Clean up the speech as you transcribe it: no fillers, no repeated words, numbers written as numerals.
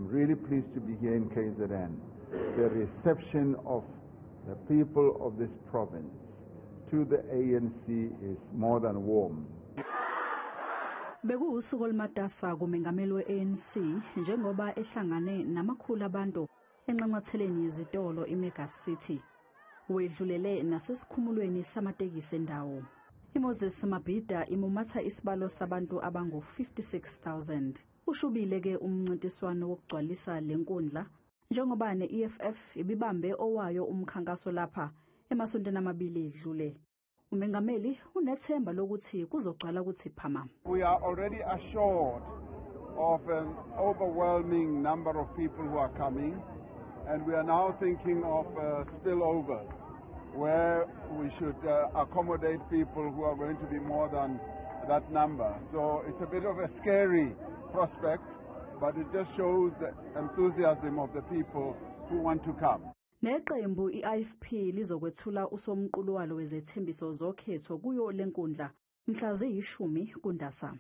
I'm really pleased to be here in KZN. The reception of the people of this province to the ANC is more than warm. Bekuwusuku olumatasa kumengameli we-ANC njengoba ehlangane namakhulu abantu enxanxatheleni yezitolo iMega City. Wedlulele nasesikhumulweni samatekisi endawo. IMoses Mabhida imumatha isibalo sabantu abangu-56,000. Ushubile-ke umncintiswano wokugcwalisa le nkundla njengoba ne-EFF ibibambe owayo umkhankaso lapha emasontweni amabili edlule. Umengameli unethemba lokuthi kuzogcwala kuthi phama. We are already assured of an overwhelming number of people who are coming, and we are now thinking of spillovers where we should accommodate people who are going to be more than that number. So it's a bit of a scary prospect, but it just shows the enthusiasm of the people who want to come. Neqembu i-IFP lizokwethula usomqulu walo wezethembiso zokhetho kuyo lenkundla mhla ziyi-10 kuNdasa.